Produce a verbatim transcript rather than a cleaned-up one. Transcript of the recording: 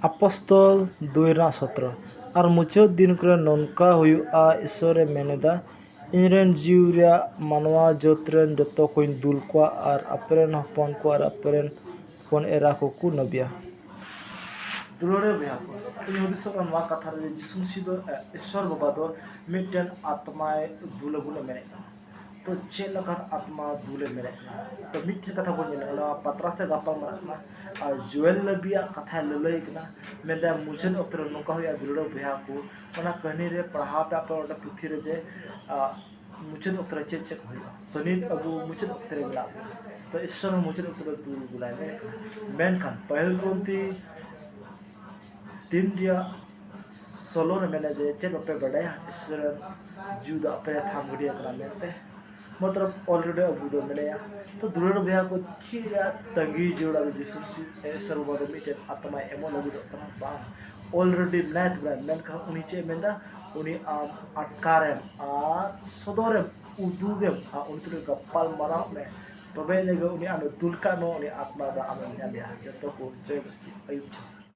ᱟᱯᱚᱥᱛᱚᱞ ᱫᱩᱭ ᱨᱮᱱᱟᱜ ᱥᱚᱛᱨᱚ᱾ ᱟᱨ ᱢᱩᱪᱟᱹᱫ ᱫᱤᱱ ᱠᱚᱨᱮ ᱱᱚᱝᱠᱟ ᱦᱩᱭᱩᱜᱼᱟ, ᱤᱥᱚᱨᱮ ᱢᱮᱱ ᱮᱫᱟ, ᱤᱧᱨᱮᱱ ᱡᱤᱣᱤ ᱨᱮᱭᱟᱜ ᱢᱟᱱᱣᱟ ᱡᱟᱹᱛ ᱨᱮᱱ ᱡᱚᱛᱚ ᱠᱚᱧ ᱫᱩᱞ ᱠᱚᱣᱟ, ᱟᱨ ᱟᱯᱮᱨᱮᱱ ᱦᱚᱯᱚᱱ ᱠᱚ ᱟᱨ ᱟᱯᱮᱨᱮᱱ ᱦᱚᱯᱚᱱ ᱮᱨᱟ ᱠᱚᱠᱚ ᱱᱟᱹᱵᱤᱭᱟ᱾ ᱫᱩᱞᱟᱹᱲᱤᱭᱟᱹ ᱵᱚᱭᱦᱟ ᱠᱚ, ᱤᱧ ᱦᱩᱫᱤᱥᱚᱜ ᱠᱟᱱᱟ ᱱᱚᱣᱟ ᱠᱟᱛᱷᱟ ᱨᱮ, ᱡᱤᱥᱩ ᱢᱟᱹᱥᱤ ᱫᱚ, ᱮ, ᱤᱥᱚᱨ ᱵᱟᱵᱟ ᱫᱚ ᱢᱤᱫᱴᱮᱱ ᱟᱛᱢᱟᱭ ᱫᱩᱞ ᱟᱵᱚᱱ ᱮ ᱢᱮᱱᱮᱫ ᱠᱟᱱᱟ᱾ ᱛᱚ ᱪᱮᱫ ᱞᱮᱠᱟᱱ ᱟᱛᱢᱟ ᱫᱩᱞᱮ ᱢᱮᱱᱮᱫ ᱠᱟᱱᱟ? ᱛᱚ ᱢᱤᱫᱴᱮᱱ ᱠᱟᱛᱷᱟ ᱵᱚᱱ ᱧᱮᱞᱟ, ᱚᱱᱟ ᱯᱟᱛᱨᱟᱥ ᱮ ᱜᱟᱯᱟᱞ ᱢᱟᱨᱟᱜ ᱠᱟᱱᱟ ᱟᱨ ᱡᱳᱭᱮᱞ ᱱᱟᱵᱤᱭᱟᱜ ᱠᱟᱛᱷᱟᱭ ᱞᱟᱹᱞᱟᱹᱭ ᱠᱟᱱᱟ᱾ ᱢᱮᱱᱫᱟᱭ ᱢᱩᱪᱟᱹᱫ ᱚᱠᱛᱚ ᱨᱮ ᱱᱚᱝᱠᱟ ᱦᱩᱭᱩᱜᱼᱟ, ᱫᱩᱞᱟᱹᱲᱤᱭᱟᱹ ᱵᱚᱭᱦᱟ ᱠᱚ, ᱚᱱᱟ ᱠᱟᱹᱦᱱᱤ ᱨᱮ ᱯᱟᱲᱦᱟᱣ ᱯᱮ ᱟᱯᱮ ᱚᱸᱰᱮ ᱯᱩᱛᱷᱤ ᱨᱮ ᱡᱮ, ᱟ, ᱢᱩᱪᱟᱹᱫ ᱚᱠᱛᱚ ᱨᱮ ᱪᱮᱫ ᱪᱮᱫ ᱦᱩᱭᱩᱜᱼᱟ᱾ ᱛᱚ ᱱᱤᱛ ᱟᱵᱚ ᱢᱩᱪᱟᱹᱫ ᱚᱠᱛᱚ ᱨᱮ ᱢᱮᱱᱟᱜ ᱵᱚᱱᱟ᱾ ᱛᱚ ᱤᱥᱚᱨ ᱦᱚᱸ ᱢᱩᱪᱟᱹᱫ ᱚᱠᱛᱚ ᱨᱮ ᱫᱩᱞ ᱵᱚᱱᱟᱭ ᱢᱮᱱᱮᱫ ᱠᱟᱱᱟ᱾ ᱢᱮᱱᱠᱷᱟᱱ ᱯᱟᱹᱦᱤᱞ ᱠᱚᱨᱤᱱᱛᱷᱤ ᱛᱤᱱ ᱨᱮᱭᱟᱜ ᱥᱳᱞᱳ ᱨᱮ ᱢᱮᱱᱟ ᱡᱮ, ᱪᱮᱫ ᱵᱟᱯᱮ ᱵᱟᱰᱟᱭᱟ? ᱤᱥᱚᱨ ᱨᱮᱱ ᱡᱤᱣᱤ ᱫᱚ ᱟᱯᱮ ᱛᱷᱟᱢ ᱜᱤᱰᱤ ᱟᱠᱟᱱᱟ ᱢᱮᱱᱛᱮ᱾ ᱢᱚᱛᱞᱚᱵ already ᱟᱵᱚ ᱫᱚ ᱢᱮᱱᱟᱭᱟ᱾ ᱛᱚ ᱫᱩᱞᱟᱹᱲ ᱵᱚᱭᱦᱟ ᱠᱚ, ᱪᱮᱫ ᱨᱮᱭᱟᱜ ᱛᱟᱺᱜᱤ ᱡᱚᱲᱟ ᱫᱚ ᱡᱤᱥᱩ ᱢᱟᱹᱥᱤ ᱤᱥᱚᱨ ᱵᱟᱵᱟ ᱫᱚ ᱢᱤᱫᱴᱮᱱ ᱟᱛᱢᱟᱭ ᱮᱢᱚᱜ ᱞᱟᱹᱜᱤᱫᱚᱜ ᱠᱟᱱᱟ? ᱵᱟᱝ, already ᱢᱮᱱᱟᱭ ᱛᱟᱵᱚᱱᱟ᱾ ᱢᱮᱱᱠᱷᱟᱱ ᱩᱱᱤ ᱪᱮᱫ ᱮ ᱢᱮᱱᱫᱟ? ᱩᱱᱤ ᱟᱢ ᱟᱴᱠᱟᱨᱮᱢ ᱟᱨ ᱥᱚᱫᱚᱨᱮᱢ ᱩᱫᱩᱜᱮᱢ ᱟᱨ ᱩᱱᱤ ᱛᱩᱞᱩᱡ ᱜᱟᱯᱟᱞ ᱢᱟᱨᱟᱣ ᱢᱮ, ᱛᱚᱵᱮ ᱤᱱᱟᱹᱜᱮ ᱩᱱᱤ ᱟᱢᱮ ᱫᱩᱞ ᱠᱟᱜ ᱢᱮ, ᱩᱱᱤ ᱟᱛᱢᱟ ᱫᱚ ᱟᱢᱮᱢ ᱧᱟᱢᱮᱭᱟ᱾ ᱡᱚᱛᱚ ᱠᱚ ᱡᱚᱭ ᱢᱟᱹᱥᱤ ᱟᱹᱭᱩᱵ ᱪᱷᱟᱲᱟ᱾